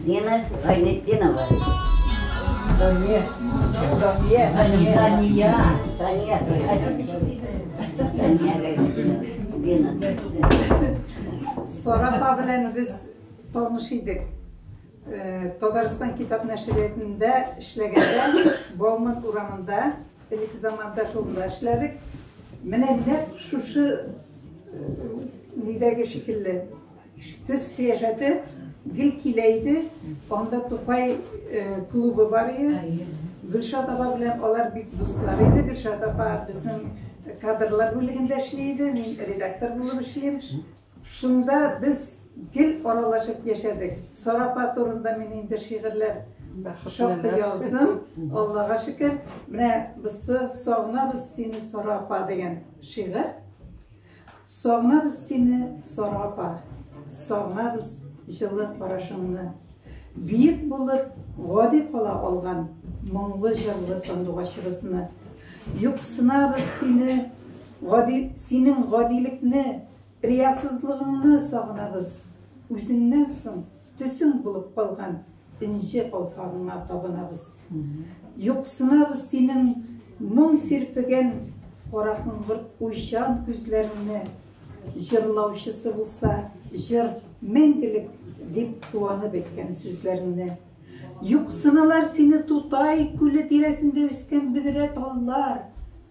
Дина Гайнетдинова. Дания. Дания. Дания. Дания. Дания Гайнетдинова. Дина. Сара апа белән без таныш идек. Татарстан китап нәшриятында эшләгәндә, Бауман урамында, элек заманда шунда эшләдек. Менә нәкъ шушы нидәге шикелле төс кыяфәте гел килә иде. Анда Тукай клубы бар иде. Гөлшат апа белән алар бик дуслар иде. Гөлшат апа безнең кадрлар бүлегендә эшли иде, мин редактор булып эшлим. Шунда без гел аралашып яшәдек. Сара апа турында мин инде шигырьләр шактый яздым. Аллага шөкер. Менә бусы Сагынабыз сине, Сара апа дигән шигырь. Сагынабыз сине, Сара апа. Сагынабыз җылы карашыңны. Биек булып, гади кала алган моңлы җырлы сандугачыбызны. Юксынабыз сине, гади, синең гадилекне, риясызлыгыңны сагынабыз. Үзеңнән соң төсең булып калган энҗе калфагыңа табынабыз. Юксынабыз синең моң сирпегән каракоңгырт уйчан күзләреңне. Җырлаучысы булса, җыр мәңгелек дип куанып әйткән сүзләреңне. Юксыналар сине Тутай күле тирәсендә үскән бөдрә таллар,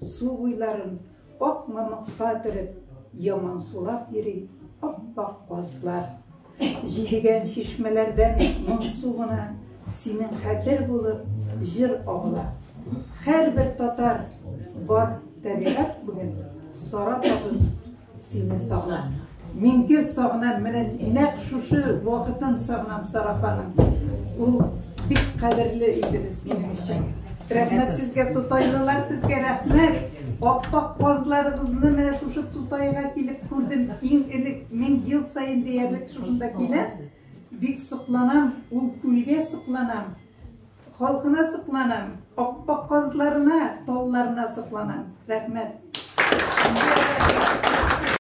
су буйларын ак мамыкка төреп, ямансулап йөри ап-ак казлар. Җидегән чишмәләрдән моңсу гына синең хәтер булып җыр агыла. Һәрбер татар бар табигать бүген Сара апабыз сине сагына. Мин гел сагынам, менә нәкъ шушы вакытын сагынам Сара апаның. Ул бик кадерле иде без минем өчен. Рәхмәт сезгә, тутайлылар, сезгә рәхмәт. Аппак казларыгызны менә шушы Тутайга килеп күрдем. Иң элек мин ел саен диярлек шушында киләм. Бик сокланам, ул күлгә сокланам, халкына сокланам, аппак казларына, талларына сокланам. Рәхмәт.